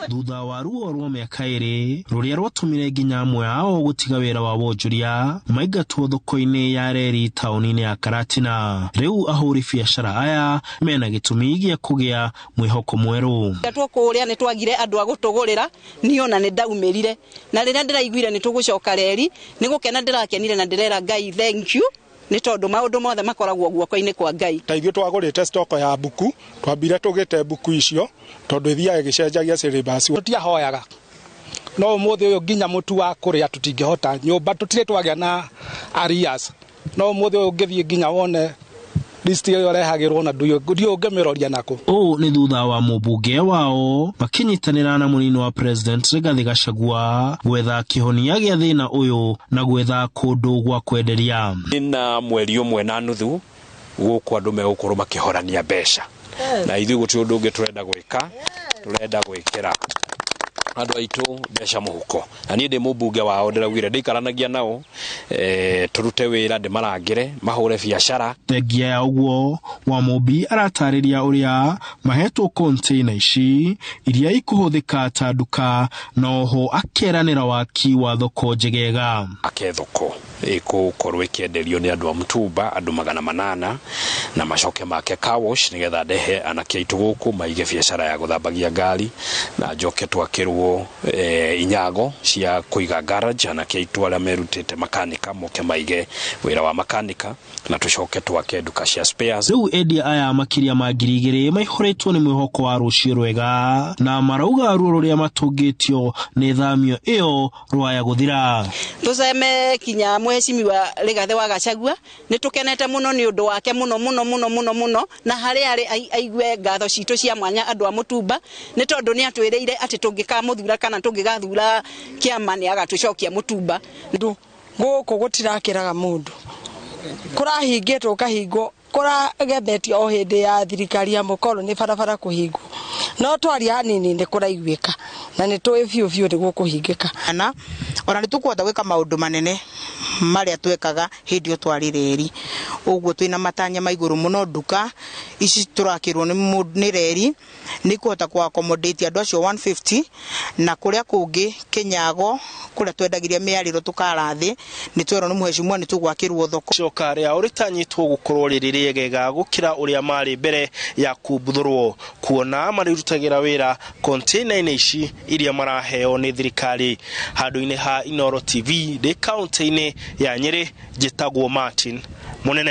Thutha wa ruo rwa mĩaka 2 rũrĩa rwatũmire nginya amwe ao gũtiga wĩra wa wonjoria maingatwo thoko-inĩ ya reri taũni-inĩ ya Karatina, rĩu ahũri biacara aya mena gĩtũmi gĩa kũgĩa mwĩhoko mwerũ. Two kũrĩa nĩ twagire andũ a gũtũgũrĩra, niĩ ona nĩ ndaumĩrire, na rĩrĩa ndĩraiguire nĩ tũgũcoka reri nĩ gũkena ndĩrakenire na ndĩrera Ngai thank you, nĩ tondũ maũndũ mothe makoragwo guoko-inĩ kwa Ngai. Ta ithuĩ twagũrĩte stock ya mbuku, twambire tũgĩte mbuku icio tondũ ithiaga ĩgĩcenjagia syllabus. Tũtiahoyaga, no ũmũthĩ ũyũ nginya mũtu wa kũrĩa tũtingĩhota, nyũmba tũtirĩ twagĩa na arrears, no ũmũthĩ ũyũ ũngĩthiĩ nginya wone list ĩyo ĩrehagĩrwo na ndiũ ũngĩmĩroria nakũ. Ũũ nĩ thutha wa mũmbunge wao makĩnyitanĩra na mũnini wa President Rigathĩ Gachagua gwetha kĩhonia gĩa thĩna ũyũ na gwetha kũndũ gwa kwenderia. Na mweri 1.5 gũkũ andũ megũkorwo makĩhorania mbeca, na ithuĩ gũtirĩ ũndũ ũngĩ tũrenda gwĩka, tũrenda gwĩkĩra andũ aitũ mbeca mũhuko. Na niĩ ndĩ mũmbunge wao, ndĩraugire ndĩikaranagia nao, tũrute wĩra, ndĩmarangĩre mahũre biacara. Thengia ya ũguo, Wamũmbi aratarĩria ũrĩa mahetwo container ici iria ikũhũthĩka ta nduka, na oho akeranĩra waki wa thoko njegega. Ake thoko ĩgũkorwo ĩkĩenderio nĩ andũ a Mtumba andũ 800, na macoke make car wash nĩgetha ndehe anake aitũ gũkũ maige biacara ya gũthambagia ngari, na njoke twakĩrwo inyago cia kũiga garage, anake aitũ arĩa merutĩte makanika moke maige wĩra wa makanika, na tũcoke twake nduka cia spares. Rĩu endia aya makĩria ma 2000 maihũrĩtwo nĩ mwĩhoko wa rũciũ rwega, na marauga ruo rũrĩa matũngĩtio nĩ thamio ĩyo rwaya gũthira. Tũceme kinya mheshimiwa Rigathĩ wa Gachagua nĩ tũkenete mũno nĩ ũndũ wake mũno mũno mũno mũno mũno, na harĩa arĩ aigue ngatho citũ cia mwanya andũ a Mũtumba, nĩ tondũ nĩ atwĩrĩire atĩ tũngĩkamũthura kana tũngĩgathura kĩama nĩ agatũcokia Mũtumba. Gũkũ gũtirakĩraga mũndũ, kũrahingĩtwo ũkahingwo, kũragethetio o hĩndĩ ya thirikari ya mũkoroni barabara kũhingwo, no twaria hanini nĩ kũraiguĩka na nĩ tũĩ biũ biũ nĩ gũkũhingĩka. Na ona nĩ tũkũhota gwĩka maũndũ manene marĩa twekaga hĩndĩ ĩyo twarĩ reri, ũguo twĩna matanya ma igũrũ mũno. Nduka ici tũrakĩrwo nĩ reri nĩ kũhota kũ accommodate andũ acio 150, na kũrĩa kũngĩ Kĩnyago kũrĩa twendagĩria mĩarĩro tũkara thĩ nĩ twerwo nĩ mheshimiwa nĩ tũgwakĩrwo thoko. Icoka rĩao rĩtanyĩtwo gũkorwo rĩrĩ rĩegega gũkĩra ũrĩa marĩ mbere ya kumbuthũrwo, kuona marĩrutagĩra wĩra container-inĩ ici iria maraheo nĩ thirikari. Handũ-inĩ ha Inooro TV ndĩ kaunti-inĩ ya Nyĩrĩ, njĩtagwo Martin Mũnene.